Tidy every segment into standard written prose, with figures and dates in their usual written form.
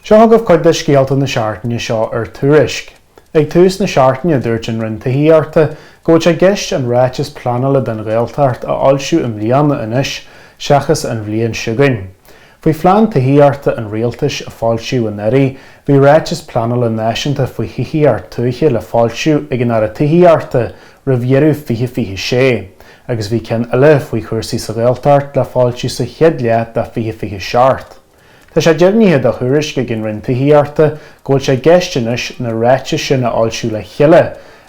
Seo chugaibh cuid de scéalta na seachtaine seo ar Tuairisc. Ag tús na seachtaine dúirt an Roinn Tithíochta go bhfuil sé i gceist an ráiteas pleanála don Ghaeltacht a fhoilsiú i mbliana anois seachas an bhliain seo chugainn. Faoi phlean tithíochta an Rialtais a foilsíodh anuraidh bhí ráiteas pleanála náisiúnta faoi thithíocht tuaithe le foilsiú ag an Aire Tithíochta roimh dheireadh 2026 agus bhí ceann eile faoi chúrsaí sa Ghaeltacht le foilsiú sa chéad leath de 2027. Tá sé deimhnithe do Thuairisc ag an Roinn Tithíochta go bhfuil sé i gceist anois na ráitis sin a fhoilsiú le chéile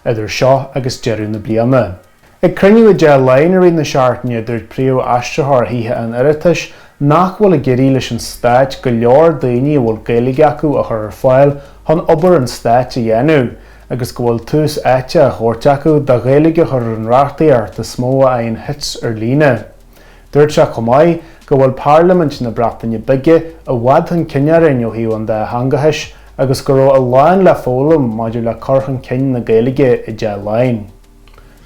idir seo agus deireadh na bliana. Ag cruinniú i dTeach Laighean i rith na seachtaine, dúirt Príomh-Aistritheoir Thithe an Oireachtais nach bhfuil ag éirí leis an Stát go leor daoine a bhfuil Gaeilge acu a chur ar fáil chun obair an Stáit a dhéanamh agus go bhfuil tús áite á thabhairt acu do Ghaeilge a chur ar an reachtaíocht is mó a fhaigheann hits ar líne. Dúirt sé chomh maith go bhfuil Parlaimint na Breataine Bige i bhfad chun cinn orainn ó thaobh an dátheangachais agus go raibh a lán le foghlaim maidir le cur chun cinn na Gaeilge i dTeach Laighean.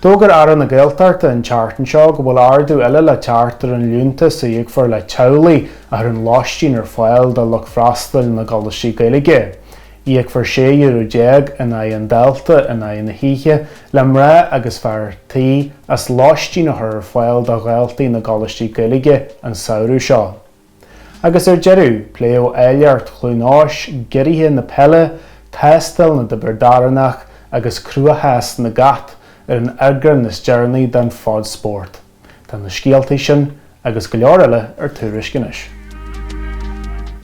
D'fhógair Aire na Gaeltachta an tseachtain seo go bhfuil ardú eile le teacht ar an liúntas a íocfar le teaghlaigh a chuireann lóistín ar fáil do lucht freastail na gcoláistí Gaeilge. Íocfar €16 euro in aghaidh an dalta in aghaidh na hoíche le mná agus fear tí as lóistín a chur ar fáil do dhaltaí na gcoláistí Gaeilge an samhradh seo. Agus ar deireadh, pléadh áilleacht Chluain Eois, giorraithe na peile, tástáil na dTiobraid Árannach agus cruachás na gcat ar an eagrán is deireanaí den Phod Spórt. Tá na scéaltaí sin agus go leor eile ar Tuairisc anois.